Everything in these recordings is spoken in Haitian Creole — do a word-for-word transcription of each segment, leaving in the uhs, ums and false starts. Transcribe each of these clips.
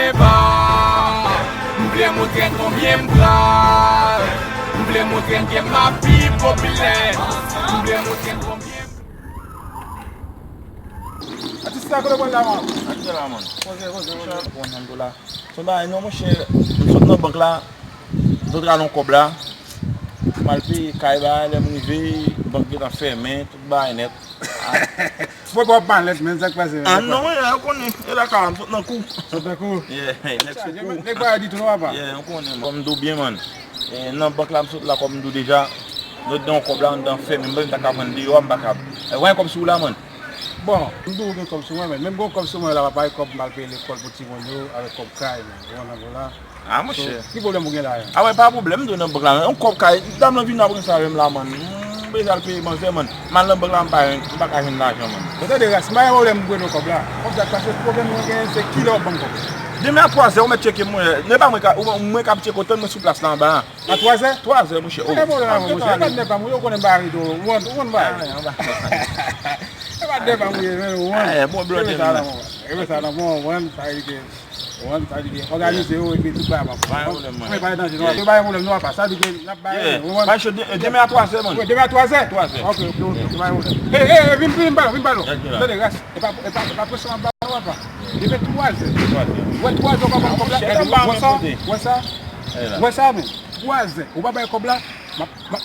Eva, m vle montre n konbyen m grav. M vle montre n ke m ap pi popilè. M vle montre n konbyen m Atis la, kote w pral la, man? Atis la, man. Poze, poze, poze. Konn nan do la. Se yon bagay non, monchè. M sot nan bank la. M sot rale yon kòb la. M al peye kay ba, lè m rive, bank gentan fèmen, tout bagay nèt. Mwen pa w ap malèt, men sa k pase, men? Ah non, wi, ou konnen. E la ka, m sot nan kou. Sot nan kou? Yeah, nèg sou kou. Nèg pa di tou non, papa. Yeah, ou konnen, man. Kòm m di w byen, man. E, nan bank la, m sot la, kòm m di w deja. Nou te gen yon kòb la, anndan fèmen, m ta ka pran l deyò a, m pa kab. E, w gen kòb sou ou la, man? Bon, m di w gen kòb sou mwen, men menm gen yon kòb sou mwen la, papa, e kòb m al peye lekòl pou timoun yo, avèk kòb kay, men, ou konn nan la. Ah, monchè. So, ki pwoblèm ou gen la, menm? Ah, wè, pa pwoblèm, m di w nan bank la, yon kòb kay, dam lan vin apre sa, menm la, man. M bezwen al peye manzè, man. M al nan bank la, m pa jwenn, m pa ka jwenn lajan, man. Bon, tande, ras, m pa gen pwoblèm pou pran kòb la. Kòb sa k pase, pwoblèm mwen genyen, se kilè w ap ban m kòb la. Demen a twazè, ou mèt tcheke m, mwen. E pa mwen ka, ou, mwen k ap tcheke w, tann mwen sou plas la anba a. A twazè? Twazè, monchè. Oh. E pwoblèm avè w, monchè. E pa t nèg pa m, ou konnen m pa rete, ou konn, ou konn bagay. E pa t nèg pa m, ou konn. Eh, bon, blòdè, man. Rete sa nan men w, ou konn, sa vle di ke, ou konn, sa vle di ke, òganize yo, epi tout bagay ap bon. Pa gen pwoblèm, man. Wi, pa gen danje, non. Pa gen pwoblèm, non, papa. Sa vle di ke n ap bay, ou konn. Bay cho de-, demen a twazè, man. Wi, demen a twazè? Twazè. Ok, ok, ok, pa gen pwoblèm. E, e, e, vin, vin, vin ba nou, vin ba nou. Tande, ras, e pa, e pa, e pa presyon ap ba nou, papa. Demen twazè. Twazè. Wè, twazè, ou pa ban kòb la. Wè sa, wè sa. Wè sa, men. Twazè. Ou pa bay kòb la, m ap, m ap,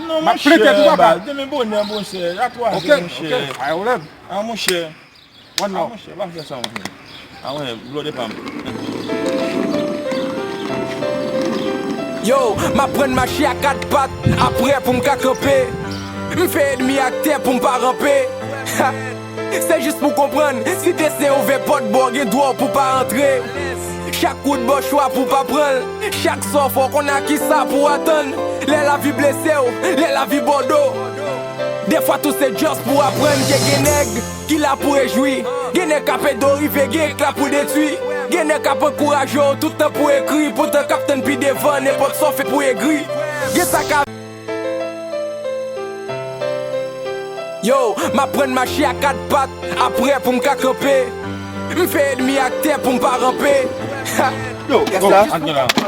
non, m ap plete tou, papa. Demen bonè, monchè. A twazè, monchè. Ok, ok. Pa gen pwoblèm. Ah, monchè. One love. Ah, monchè, pa fè sa, monchè. Ah, wè, blòdè pa m. Yo, m aprann mache a kat pat, aprè pou m ka kanpe. M fè ènmi ak tè pou m pa ranpe. Ha! Se jis pou konprann, si desten ouvè pòt ba w, gen dwa w pou pa antre. Chak kout ba w chwa pou pa pran l. Chak sa w fè w konn a kisa pou w atann. Lè lavi blese w, lè lavi ba w do. Defwa tou se just pou w aprann ke gen nèg ki la pou rejwi. Gen nèg k ap ede w rive, gen k la pou detwi. Gen nèg k ap ankouraje w tout tan pou ekri, poutan k ap tann pi devan, nenpòt sa w fè pou egri. Gen sa k ap Yo, m aprann mache a kat pat, aprè pou m ka kanpe. M fè ènmi ak tè pou m pa ranpe. Ha! Yo, kès la?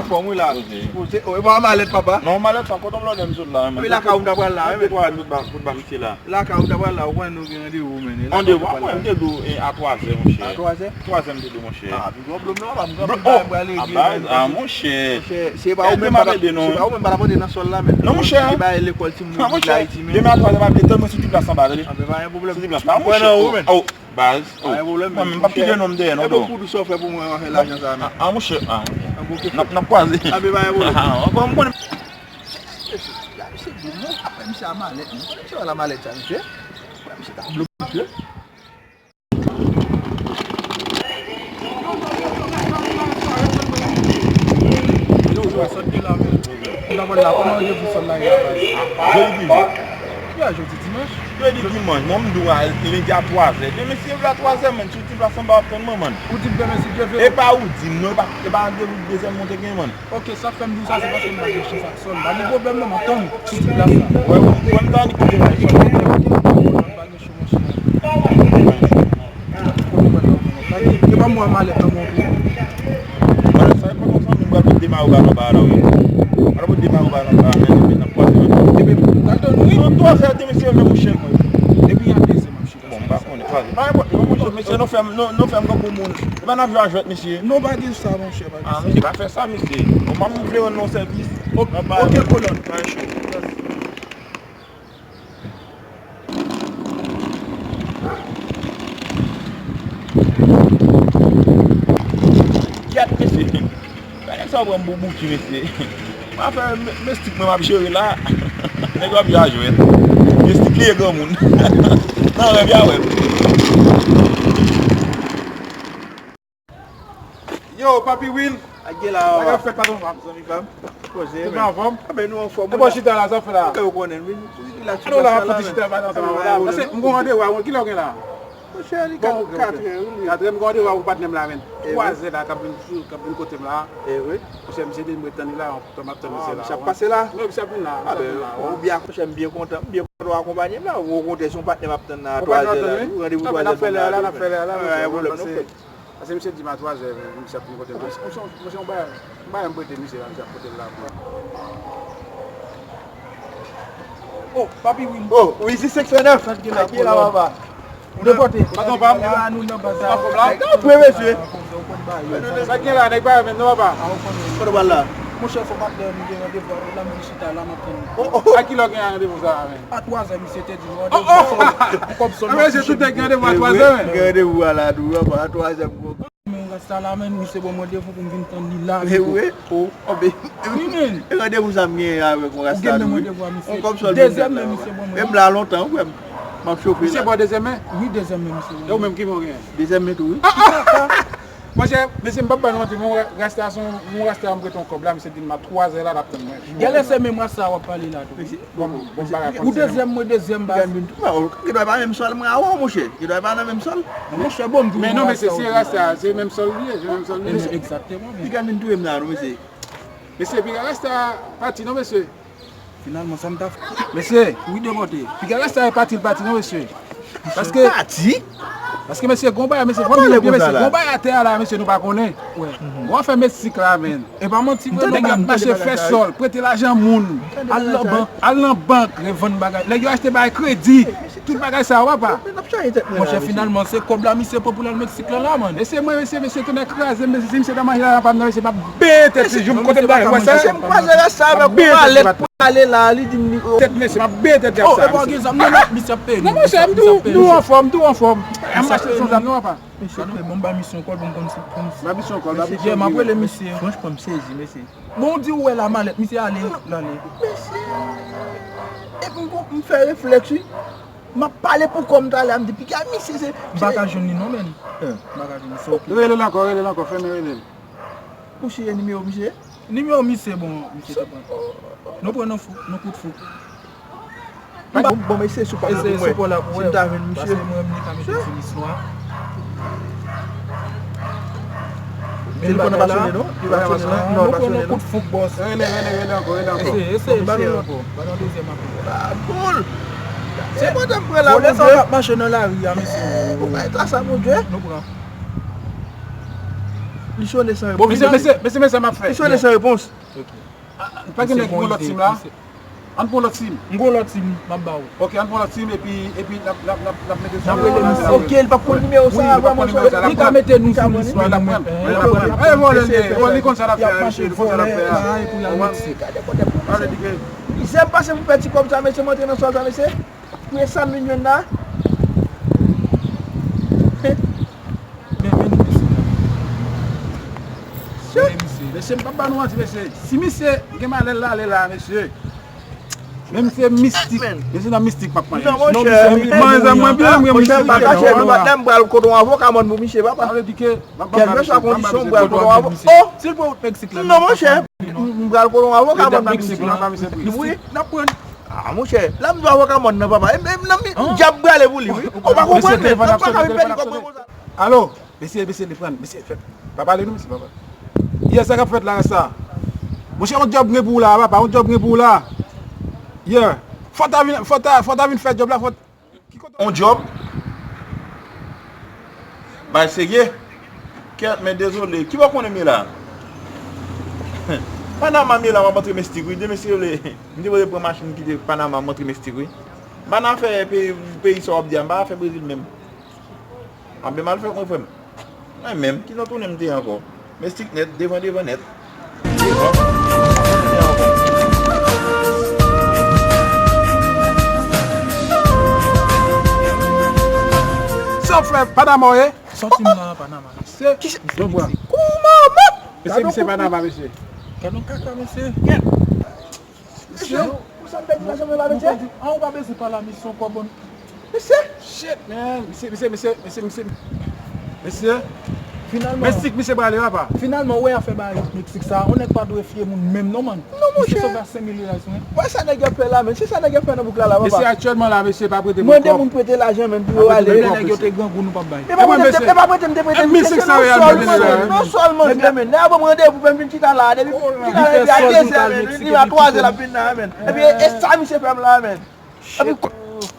Anfòm, wi, la. Poze, oh, e pa malèt, papa? Non, malèt pa, kote m lòdè m sot la, wi, man. Wi, lakay ou m ta pral la, wi, men. Kout ba, kout ba misye la. Lakay ou m ta pral la, ou konnen nou gen randevou, men. Randevou, mwen, m te di w, e, a twazè, monchè. A twazè? Twazè m te di w, monchè. Ah, pi gwo blòm nan, pa m kanpe, pa m prale, ah, baz, ah, monchè. Monchè, se pa ou menm pa t ap, se pa ou menm pa t ap antre nan sòl la, men. Non, monchè. Ki bay lekòl timoun yo Ayiti, men. Demen a twazè, pa bliye, tann mwen sou ti plas anba, tande. Ah, men pa gen pwoblèm. Sou ti plas la, monchè. Oh, baz, oh. Pa gen pwoblèm, men. Mwen menm, m p ap kite non m dèyè, non, don. Epi pou dous ou fè pou mwen, w a fè lajan sa, men. Ah, ah, monchè, ah. N ap, n ap kwaze. Ah, men pa gen pwoblèm. Ah, bon, m konnen. Mesye, misye gwo, non, apre misye a malèt, men. Konnen misye pa la malèt sa, mesye. Apre misye ta blòm, mesye. Yo, yo, sa k gen la, men? M ta pral la, kòman randevou sòl la ye la, baz? Jodi ki jou? Ki a jodi, dimanch? Jodi, dimanch, mwen, m di w a, lendi a twazè. Demen, si e vle a twazè, man, sou ti plas anba w ap tann mwen, man. Ou di m demen, si Dye vle. E pa ou di m, non, e pa, e pa randevou de dezèm mwen te gen, man. Ok, sa k fè m di w sa, se paske m pa gen chans ak sòl. Pa gen pwoblèm, non, m ap tann ou sou ti plas la. Wè, wè, m ta annik kite bay sòl. M pa gen cho, monchè. Epa m wè malèt nan men w tou. Sa e pa konsa nou pral pot demare w ba nan ba la, wi. Pral pot demare w ba nan ba, men depi n ap kwaze nan. Epi, gade nou, wi. Nan twazè, te mesye, men monchè, mwen. Epi, y a dezè, monchè. Bon, m pa konnen, twazè. Pa enpòt, non, monchè, mesye, nou fè m, nou, nou fè m tankou moun. E pa n ap jwe a jwèt, mesye. Non, pa gen sa, monchè, pa gen sa. Ah, mesye, pa fè sa, mesye. Bon, m ap vle rann nou sèvis. Ok, kolòn. Pa cho. Kèt, mesye. Gade sa w pran m pou Bouki, mesye. M a fè men, men stick mwen m ap jere la. Nèg yo ap jwe a jwèt. Men stick li ye granmoun. Nan rèv y a wè m. Yo, Papi Will. Sa k gen la, papa? Sa k ap fèt, patwon pa m, zanmi pa m? Poze, men. Tout anfòm? Anben, nou anfòm. E bò chita la, sa w fè la? Anben, ou konnen, wi. Rilaks, rilaks la, men. Paske m gon randevou avè w. Kilè w gen la? Monchè, li ka katrè, wi. Katrè, m gon randevou avè patnè m la, men. Twazè la, k ap vin sou, k ap vin kote m la. E wi. Monchè, misye di m ret tann li la, yon tan m ap tann misye la. Misye ap pase la? Wi, misye ap vin la, misye ap vin la. Ou byen, monchè, m byen kontan, m byen kontan w akonpanye m la. Okontrè, se yon patnè m ap tann la, twazè la. Randevou twazè la. N ap fè lè a la, n ap fè lè a la, monchè. Pa gen pwoblèm, n ap fè. Paske misye di m a twazè, misye ap vin kote m. Monchè, monchè, yon bagay, yon bagay m prete misye la, misye ap pote l la pou mwen. Oh, Papi Will. Oh, Wizzy senk san nèf. Sa k gen la, papa? Ou depòte. Patwon pa m. Anfòm la? Anfòm, mesye. Sa k gen la, nèg pa yo menm non, papa? Kote w pral la? Monchè, fò patnè m gen randevou avè l la, m vin chita la, m ap tann li. Oh, oh. A kilè w gen randevou sa a menm? A twazè, misye te di m randevou. Oh, oh. Yon kòb sòl. Mesye, tout nèg gen randevou a twazè menm. Gen randevou a la, tou, a twazè m. Men yon rasta la, menm, misye ban m randevou pou m vin tann li la. Men wi, oh, oh, ben, wi, men. E randevou sa m gen avèk yon rasta, tou, wi. Yon kòb sòl. Dezyèm men, misye ban mwen. Menm la lontan, wi, frè m. M ap chofe la. Misye ba w dezyèm men? Wi, dezyèm men, misye ban mwen. E ou menm, ki men w gen? Dezyèm men tou, wi. Monchè, mesye, m p ap ba nou manti, men yon rasta, se yon, yon rasta m prete yon kòb la, misye di m a twazè la, l ap tann mwen. Genlè se menm rasta w ap pale la, tou. Bon, bon, bagay. Ou dezyèm, mwen dezyèm, baz. Gen dwa pa menm sòl mwen avè w, monchè. Gen dwa pa nan menm sòl. Monchè, bon, m di w. Men non, mesye, se rasta, se menm sòl li ye, se menm sòl li ye. Egzakteman, men. Piga vin touye m la, non, mesye. Mesye, piga rasta pati, non, mesye. Finalman, sa m ta fè. Mesye. Wi, depòte. Piga rasta pati, l pati, non, mesye. Paske, pati? Paske, mesye, gon bagay, mesye, fò m di nou byen, mesye, gon bagay atè a la, mesye, nou pa konnen. Gon afè mistik la, menn. E pa manti vre, nèg yo ap mache fè sòl, prete lajan moun, al nan bank, al nan bank, revann bagay. Nèg yo achte bagay kredi, tout bagay sa yo, papa. Monchè, finalman, se kòb la misye pran pou l al Meksik la, la, man. Mesye, mwen, mesye, mesye, tonnè kraze m, mesye, si misye ta manje lajan pa m nan, mesye, m ap benyen tèt li, jou m kote m ta jwenn sa. Mesye, m kwaze rasta avèk yon malèt pou ale la, li di m li. Tèt mesye, m ap benyen tèt li. Oh, epa w gen zam nan, non, misye ap peye nou. Non, monchè, m tou, m tou anfòm, m tou anfòm. M mache san zam, non, papa. Mesye, bon, m ba misye yon kòl pou m konn si, konn si. Ba misye yon kòl, ba misye yon kòl. Mesye, m ap rele misye. Franchman, m sezi, mesye. Bon, w di w wè la malèt, misye ale, l ale. Mesye. Epi m, m fè reflèks, wi. M ap pale pou kò m talè a, m di, piga misye se. M pa ka jwenn li non, menn. M pa ka jwenn li, se oke. Rele l ankò, rele l ankò, fèmen rele l. Ou chire nimewo misye? Nimewo misye, bon, misye te pran. Nou pran nan fou, nan kout fou. Bon, bon, eseye sou pa la pou mwen. Si m ta jwenn misye. Paske mwen, m li ka mete sou lis nou a. Telefòn nan pa sone non? Li pa sone non? Non, li pa sone non. Kout fouk, bòs. Rele, rele, rele ankò, rele ankò. Eseye, eseye, ba nou ankò. Ba nou dezyèm apèl. Ah, boul! Se pandan m pran la, Bondye. Sa w ap mache nan lari a, mesye. Ou pa eta sa, Bondye. Nou pran. Li sone san repons. Bon, mesye, mesye, mesye, mesye, m ap fè. Li sone san repons. Ok. Ah, ah, pa gen nèg ki gon lòt sim la? Ann pran lòt sim. M gon lòt sim, m ap ba ou. Ok, ann pran lòt sim epi, epi n ap, n ap, n ap, n ap mete sou. N ap rele misye. Ok, li p ap pran nimewo sa a, vrèman. Li ka mete nou sou lis la, nou menm. Li ap pran. Eh, vòlè l ye. Li konn sa l ap fè a, mesye, li konn sa l ap fè a. Gade kote pou misye. Mizè m pase pou pèdi kòb sa, mesye, m antre nan sòl sa, mesye. Pou e sa m vin jwenn la. Men, men nou, mesye. Mesye, m p ap ba nou manti, mesye. Si misye gen malè l ale la, mesye. Men misye mistik. Mesye nan mistik m ap pale. Non, monchè. Mwen, mwen, mwen, mwen, mwen, monchè, m pa kache, m pa, m pral kote yon avoka mòn pou misye, papa. Sa vle di ke, kèlkeswa kondisyon, m pral kote yon avoka. Oh! Si l pran wout Meksik la, non, monchè. M, m pral kote yon avoka mòn pou misye. Wi, n ap pran. Ah, monchè, la m di avoka mòn nan, papa. E, e, nan mi, dyab prale pou li, wi. Ou pa konprann, men. Nan pa ka vin pèdi kòb mwen konsa. Alo, mesye, mesye, li pran, mesye, fè, pa pale non, mesye, pa pale. Yeah, sa k ap fèt la, sa. Monchè, yon djòb gen pou ou la, papa, yon djòb gen pou ou la. Yeah. Fò ta vin, fò ta, fò ta vin fè djòb la, fò. Ki kote? On djòb. Bay serye. Kèt, men dezole. Ki bò konnen m ye la? Panama m ye la, m ap antre Mestik, wi. Demen, si yo vle, m te poze pran machin kite Panama, m antre Mestik, wi. M pa nan afè peyi, peyi sa w ap di a, m pa afè Brezil menm. Anben mal fèt mwen frè m. Mwen menm, ki nan tounen m te ye ankò? Mestik nèt, devan devan nèt. Devan. Sa w fè Panama w ye? Sòti m nan Panama. Se kouman map? Mesye, misye Panama, mesye. Gade yon kaka, mesye. Mesye, pou sa m pèdi lajan mwen pa, mesye? An, ou pa bezwen pale a misye ankò, bon. Mesye. Shit, man. Mesye, mesye, mesye, mesye, mesye. Mesye. Finalman. Mestik, misye prale, papa. Finalman, ou wè afè bagay Meksik sa, yon nèg pa dwe fye moun menm non, man. Non, monchè. Misye sove a senk mil reais, wi. Wè sa nèg yo ap fè la, men. Se sa nèg yo ap fè nan bouk la, la, papa. Mesye, aktyèlman la, mesye, pa prete moun kòb. Mande moun prete lajan, men, pou yo ale. Menm lè nèg yo te grangou, nou p ap bay. E pa prete m te, e pa prete m te prete misye, se nan sòl, man. Nan sòl, man, men. Nèg yo ban m randevou pou m vin chita la, depi m chita la depi a dezè, men. Li a twazè l ap vin la, men. Epi, e sa misye fè m la, men. Epi,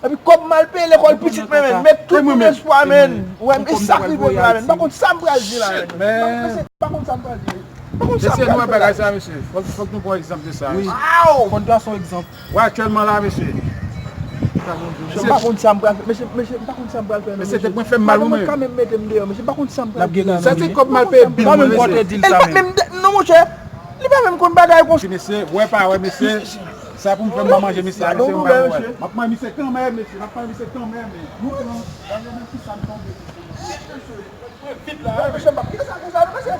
Epi kòb mal peye lekòl pitit mwen, men. Met tout moun espwa, men. Wè, e sa k rive m la, men. M pa konn sa m pral di la, men. Mesye, m pa konn sa m pral di. M pa konn sa m pral fè la. Mesye, nou wè bagay sa, mesye. Fòk, fòk nou pran egzanp de sa, mesye. Fòk nou pran egzanp. Wè, aktyèlman la, mesye. Mesye, m pa konn sa m pral fè. Mesye, mesye, m pa konn sa m pral fè, non, mesye. Mesye, tèt mwen fè m mal, wi, men. Madanm mwen ka menm mete m deyò, mesye. M pa konn sa m pral fè la, non, mesye. Sa se kòb mal peye bil mwen, mesye. E l pa menm, non, monchè. Li pa menm konn bagay konsa. Mesye, wè pa wè, mesye. Sa pou m fè m pa manje misye a, mesye, m pa wè. M ap manje misye kanmenm, mesye, m ap manje misye kanmenm. Nou pran, gade menm kisa m tonbe, mesye. Mesye, m pa kite sa konsa, non, mesye.